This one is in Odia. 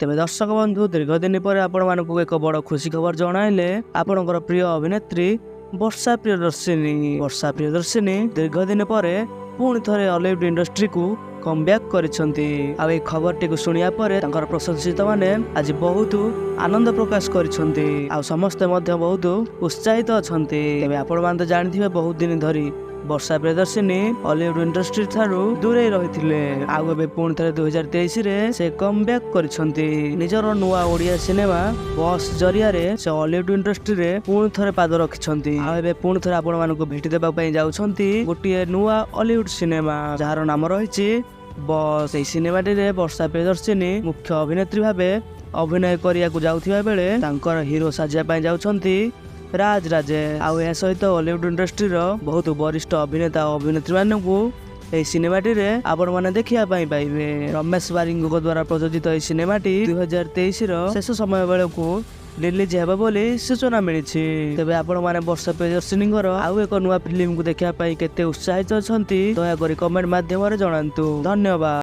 ତେବେ ଦର୍ଶକ ବନ୍ଧୁ, ଦୀର୍ଘ ଦିନ ପରେ ଆପଣମାନଙ୍କୁ ଏକ ବଡ଼ ଖୁସି ଖବର ଜଣାଇଲେ ଆପଣଙ୍କର ପ୍ରିୟ ଅଭିନେତ୍ରୀ ବର୍ଷା ପ୍ରିୟଦର୍ଶିନୀ। ବର୍ଷା ପ୍ରିୟଦର୍ଶିନୀ ଦୀର୍ଘ ଦିନ ପରେ ପୁଣି ଥରେ ଅଲିଉଡ ଇଣ୍ଡଷ୍ଟ୍ରିକୁ କମବ୍ୟାକ୍ କରିଛନ୍ତି। ଆଉ ଏଇ ଖବରଟିକୁ ଶୁଣିବା ପରେ ତାଙ୍କର ପ୍ରଶଂସିତ ମାନେ ଆଜି ବହୁତ ଆନନ୍ଦ ପ୍ରକାଶ କରିଛନ୍ତି ଆଉ ସମସ୍ତେ ମଧ୍ୟ ବହୁତ ଉତ୍ସାହିତ ଅଛନ୍ତି। ତେବେ ଆପଣମାନେ ତ ଜାଣିଥିବେ, ବହୁତ ଦିନ ଧରି ବର୍ଷା ପ୍ରିୟଦର୍ଶିନୀ ଅଲିଉଡ ଇଣ୍ଡଷ୍ଟ୍ରି ଠାରୁ ଦୂରେଇ ରହିଥିଲେ। ଆଉ ଏବେ ପୁଣି ଥରେ 2023ରେ ସେ କମବ୍ୟାକ୍ କରିଛନ୍ତି। ନିଜର ନୂଆ ଓଡ଼ିଆ ସିନେମା ବସ୍ ଜରିଆରେ ସେ ଅଲିଉଡ ଇଣ୍ଡଷ୍ଟ୍ରିରେ ପୁଣି ଥରେ ପାଦ ରଖିଛନ୍ତି। ଆଉ ଏବେ ପୁଣି ଥରେ ଆପଣମାନଙ୍କୁ ଭେଟି ଦେବା ପାଇଁ ଯାଉଛନ୍ତି ଗୋଟିଏ ନୂଆ ଅଲିଉଡ ସିନେମା, ଯାହାର ନାମ ରହିଛି ବସ୍। ଏହି ସିନେମାଟିରେ ବର୍ଷା ପ୍ରିୟଦର୍ଶିନୀ ମୁଖ୍ୟ ଅଭିନେତ୍ରୀ ଭାବେ ଅଭିନୟ କରିବାକୁ ଯାଉଥିବା ବେଳେ ତାଙ୍କର ହିରୋ ସାଜିବା ପାଇଁ ଯାଉଛନ୍ତି ରାଜ ରାଜେ। ଆଉ ଏହା ସହିତ ଅଲିଉଡ ଇଣ୍ଡଷ୍ଟ୍ରିର ବହୁତ ବରିଷ୍ଠ ଅଭିନେତା ଓ ଅଭିନେତ୍ରୀ ମାନଙ୍କୁ ଏହି ସିନେମାଟିରେ ଆପଣମାନେ ଦେଖିବା ପାଇଁ ପାଇବେ। ରମେଶ ବାରିଙ୍ଗଙ୍କ ଦ୍ୱାରା ପ୍ରଯୋଜିତ ଏହି ସିନେମାଟି 2023ର ଶେଷ ସମୟ ବେଳକୁ ରିଲିଜ ହେବ ବୋଲି ସୂଚନା ମିଳିଛି। ତେବେ ଆପଣମାନେ ବର୍ଷା ପ୍ରିୟଦର୍ଶିନୀଙ୍କର ଆଉ ଏକ ନୂଆ ଫିଲ୍ମକୁ ଦେଖିବା ପାଇଁ କେତେ ଉତ୍ସାହିତ ଅଛନ୍ତି, ଦୟାକରି କମେଣ୍ଟ ମାଧ୍ୟମରେ ଜଣାନ୍ତୁ। ଧନ୍ୟବାଦ।